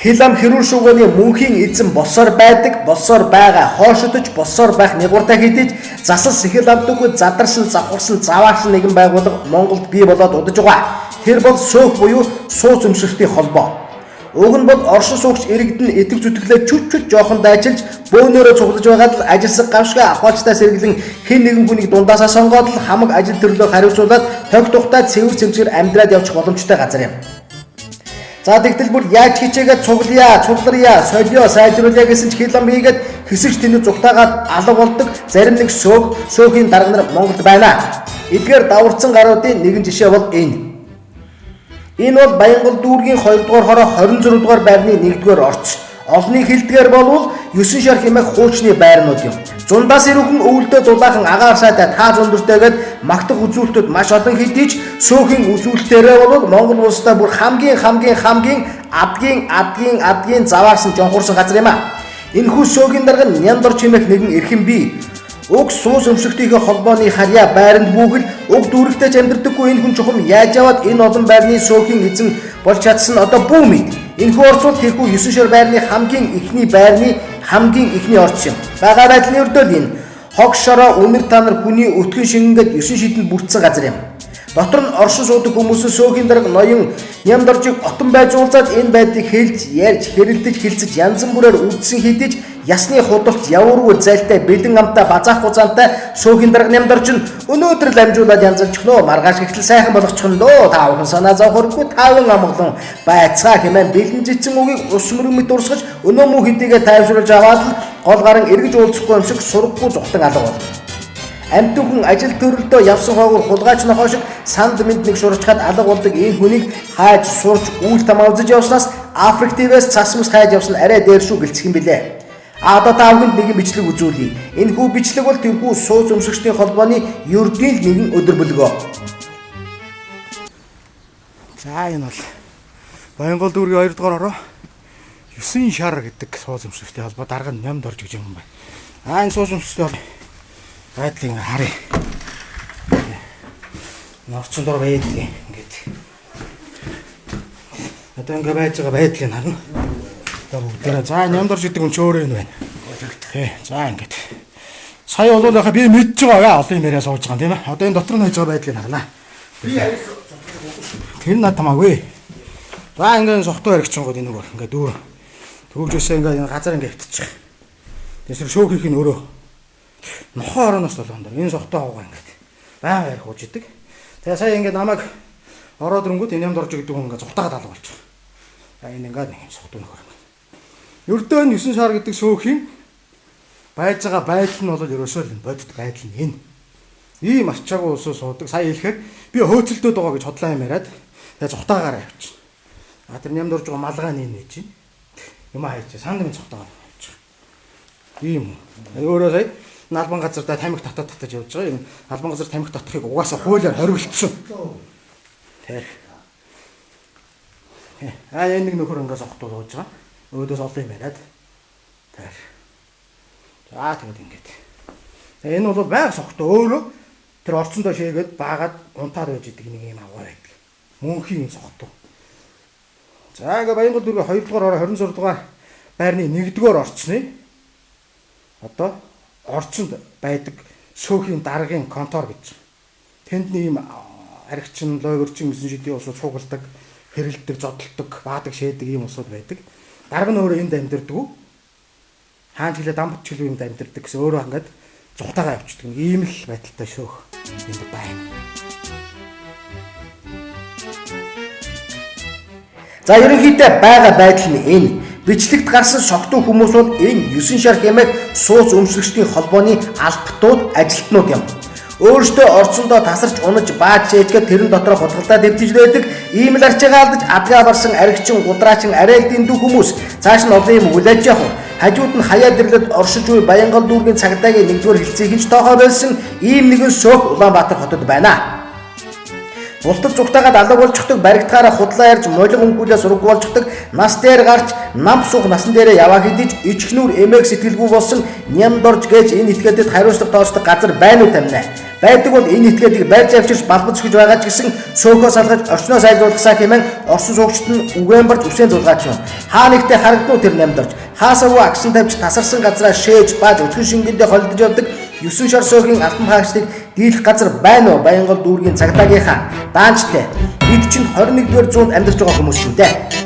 Хилам хэрүүр шууганы мөнхийн эзэн болсоор байдаг, болсоор байгаа, хоошодож болсоор байх нэгуртай хэдий ч засал сэхэл авдаггүй задарсан, завхарсан, заваарсан нэгэн байгууллага Монголд бий болоод удаж байгаа. Тэр бол сөөх буюу сууц өмчлөлтийн холбоо. Уг нь бол оршин суугч иргэдэн итгэв зүтгэлээ чүт чүт жоохон дайчилж бөөнөөрөө цуглаж байгаад л ажилсаг гавшгаа ахуйчтай сэргэлэн хэн нэгэн хүнийг дундаасаа сонгоод л хамаг ажил төрлөө хариуцуулаад тог тухтай цэвэр цэмцгэр амьдраад явчих боломжтой газар юм. За тэгтэл бүр яаж хичээгээд цуглая, цугларья, солио, сайжруулъя гэсэн ч хил ам хийгээд хэсэгч тэнүү зугтаагаад алга болдог зарим нэг сөөх, сөөхийн дарга нар Монголд байна. Эдгээр даварцсан гаруудын нэгэн жишээ бол энэ. Энэ бол Баянгол дүүргийн 2 дугаар хороо 26 дугаар байрны 1 дугаар орц. Олны хилдгээр болвол 9 шар хэмээх хуучны байрнууд юм. Зундаас ирүүхэн өвөлдөө дулаахан агаар сайтай та зундэртэйгээд магтах үзүүлэлтүүд маш олон хэдий ч сөөхийн үзүүлэлтээрээ бол Монгол улстай бүр хамгийн хамгийн хамгийн адгийн адгийн адгийн заваарсан жонхорсон газар юм а. Энэхүү сөөгийн дарга нь Няндор хэмээх нэгэн эрхэм бий. Уг суус өмчлөгтийнхээ холбооны харьяа байранд бүүгэл уг дүүрэгтэй ч амьдэрдэггүй энэ хүн чухам яаж яваад энэ олон байрны сөөхийн эзэн болж чадсан нь одоо бүү мэд. Энэхүү орц бол тэрхүү 9 шар байрны хамгийн эхний байрны хамгийн эхний орц юм. Байгаа байдлын өрдөөл энэ хог шороо үнэр та нар хүний өтгөн шингээд 9 шидэнд бүрдсэн газар юм. Дотор нь оршин суудаг хүмүүс нь сөөхийн дарга ноён Нямдоржийг отон байж уулзаад энэ байдлыг хэлж, ярьж, хэрэлдэж, хилцэж янз бүрээр үздсэн хэдий ч ясны худалч явуургүй зайлтай бэлэн амтай базаах гузаантай сөөхийн дарга Нямдорж нь өнөөдөр л амжуулаад янзалчихноо маргааш гэтэл сайхан болгочихно дөө та бүхэн санаа зовхоргүй таван амгалан байцгаа хэмээн бэлэн жицэн үгийг ус мөрөн мэт урсгаж өнөө муу хэдийгээ тайвшруулж аваад л гол гарын эргэж уулзахгүй юм шиг сургаггүй зугтан алга болно. Амьтан хүн ажил төрөлдөө явсан хойгуур хулгайч нохой шиг санд мэд нэг шуурчхад алга болдог энэ хүнийг хайж сурч үйл тамаа үзэж явснаас Африк ТV-с цасмас хайж явсан арай дээр шүү гэлцэх юм билээ. А одоо та бүхэнд нэгэн бичлэг үзүүлье. Энэхүү бичлэг бол тэрхүү сууц өмсөгчдийн холбооны ердийн л нэгэн өдөр бөлгөө. За энэ бол Баянгол дүүргийн 2 дугаар ороо 9 шар гэдэг сууц өмчлөлтийн холбоо дарга нь Нямд орж гэж юм байна. А энэ сууц өмчлөлтийн холбоо байдлыг ингээ харъя. Норцон дор байдгийг ингээд. Одоо ингээ байж байгаа байдлыг харна. Одоо бүгдээрээ за Нямд орж гэдэг хүн ч өөрөө энэ байна. Тий. За ингээд. Сая бол яхаа би мэдж байгаа олон юм яриа сууж байгаа юм тийм ээ. Одоо энэ дотор нь байж байгаа байдлыг харна. Тэр над хамаагүй. За ингээд сохтуу яригчингууд энэ бол ингээд дүүр. Төвжөөсөө ингээд энэ газар ингээд хөвтчих. Тэсэр шөөхийнх нь өөрөө нохоо орооноос долоон дээр энэ сохтуу авгаа ингээд байнга ярих ууж идэг. Тэгээ сая ингээд намайг ороод ирэнгүүт энэ юмд орж гэдэг хүн ингээд зутаагаад алга болчих. За энэ ингээд нэг юм сохтуу нөхөр ингээд. Ердөө энэ 9 шар гэдэг шөөхийн байж байгаа байдал нь бол ерөөсөө л бодит байдал нь энэ. Ийм ачаагүй улсуу суудаг. Сая хэлэхээр би хөөцөлдөөд байгаа гэж хотлоо юм яриад тэгээ зутаагаараа явчихна. А тэр нямд орж байгаа малгай нь энэ байж байна. Юм хайч санд минь зутаагаар явчих. Ийм үү. Өөрөө сая албан газардаа тамхи татаад татаж явж байгаа. Энэ албан газар тамхи татахыг угаасаа хуулиар хориглочихсон. Тэр. А энэ нэг нөхөр ингээд сохтуу сууж байгаа. Өөдөөс олон юм яриад. Тэр. За тэгээд ингээд. Энэ бол байг сохтуу өөрөө тэр орцондоо шээгээд баагаад унтаад байж идэг нэг юм авгаа байдаг. Мөнхийн юм сохтуу. За ингээ Баянгол дүүргийн 2 дугаар ороо 26 дугаар байрны 1 дугаар орцны одоо орцонд байдаг сөөхийн даргын контор гэж. Тэнд нэг юм аригчин, лойгорчин гэсэн шидийн улсууд цугладаг, хэрэлдэг, зодтолдог, баадаг, шээдэг ийм улсууд байдаг. Дарга нь өөрөө энд амьдардаг. Хаан чиглээ дамбат чиглүү энд амьдардаг гэсэн өөрөө ингээд зугатаагаа явчихдаг. Ийм л байдалтай шөөх энд байна. За ерөнхийдөө байгаа байдал нь энэ. Бичлэгт гарсан согтуу хүмүүс бол энэ 9 шар хэмээх сууц өмчлөгчдийн холбооны албатууд, ажилтнууд юм. Өөрсдөө орцондоо тасарч унаж бааж шээжгээд тэрэн дотроо хутгалдаад дэвтэж байдаг ийм л арчаагаа алдаж адгаа барсан аригчин, гудраачин, арай л дэндүү хүмүүс цааш нь олон юм хүлээж явах. Хажууд нь хаяа дэрлээд оршиж буй Баянгол дүүргийн цагдаагийн нэгдүгээр хэлцгийг нь ч тоохоо байсан ийм нэгэн сөөх Улаанбаатар хотод байна. Бултал зүгтаагаад алга болчихдог, баригдахаараа худлаа ярьж молиг өнгүүлээ сураг болчихдог, нас дээр гарч нам суух насан дээрээ яваа хэдий ч ичхнүүр эмээг сэтгэлгүй болсон нямдорж гэж энэ этгээдэд хариуцлага тооцдог газар байна уу тамина. Байдаг бол энэ этгээдийг барьж авчирч балбан зөхиж байгаа ч гэсэн сөөхөө салгаж орчноо сайжруулахсаа хэмээн орсон суугчид нь үгээн барж үсээн зулгаач юм. Хаа нэгтээ харагдана уу тэр нямдорж. Хаасаагүй агсан тавьж тасарсан газраа шээж бааж өтгөн шингэндээ холдож явдаг 9 шар сөөхийн албан хаагчдыг дийлэх газар байна уу? Баянгол дүүргийн цагдаагийнхаа даанчтай. Бид чинь 21-р зуунд амьдарч байгаа хүмүүс шүү дээ.